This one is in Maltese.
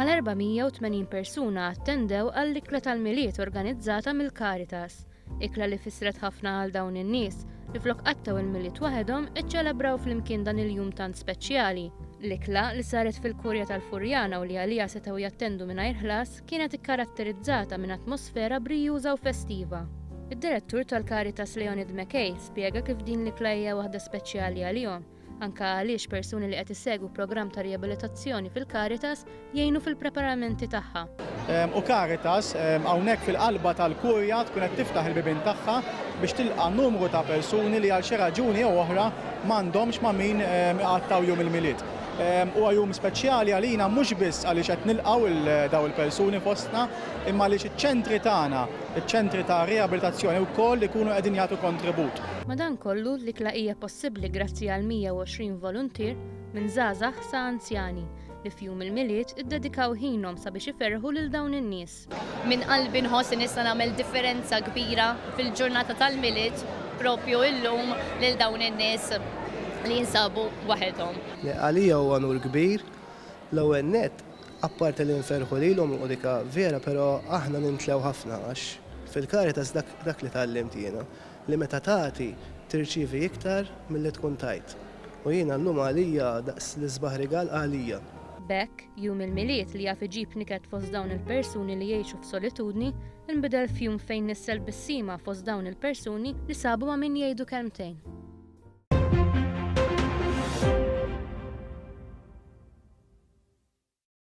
Mal-480 persuna attendew għall-ikla tal-Milied organizzata mill-Caritas. Ikla li fissret ħafna għal dawn in-nies li flok qattgħu il-Milied waħedhom iċċelebraw flimkien dan il-jum tant speċjali. L-ikla li saret fil-Kurja tal-Furjana u li għaliha setgħu jattendu mingħajr ħlas kienet ikkaratterizzata minn atmosfera brijuża u festiva. Id-Direttur tal-Caritas Leonid McKay spjega kif din l-ikla hija waħda speċjali għalihom anke għaliex persuni li qed isegwu programm ta' riabilitazzjoni fil-Caritas jgħinu fil-preparamenti tagħha. U Caritas hawnhekk fil-qalba tal-Kurja tkun qed tiftaħ il-bibien tagħha biex tilqa' numru ta' persuni li għal xi raġuni jew oħra m'għandhomx ma' min iqattgħu jum il-Milied. Huwa jum speċjali għalina mhux biss għaliex qed nilqgħu 'l dawn il-persuni fostna imma għaliex iċ-ċentri tagħna, iċ-ċentri ta' riabilitazzjoni wkoll ikunu qegħdin jagħtu kontribut. Madankollu, l-ikla hija possibbli grazzi għal 120 voluntier, minn żgħażagħ sa anzjani, li f'jum il-Milied iddedikaw ħinhom sabiex iferrħu lil dawn in-nies. Minn qalbi nħoss li nista' nagħmel differenza kbira fil-ġurnata tal-Milied propju illum lil dawn in-nies li jinsabu waħedhom. Le, għalija huwa unur kbir. L-ewwel nett, apparti li nferrħu lilhom u dik vera, però aħna nimtlew ħafna għax fil-Caritas dak dak li tgħallimt jiena. Li meta tagħti, tirċievi iktar milli tkun tajt. U jiena llum għalija daqs l-isbaħ rigal għalija. B'hekk, Jum il-Milied li jaf iġib niket fost dawn il-persuni li jgħixu f'solitudni, nbidel f'jum fejn nissel bissima fost dawn il-persuni li sabu ma' min jgħidu kelmtejn.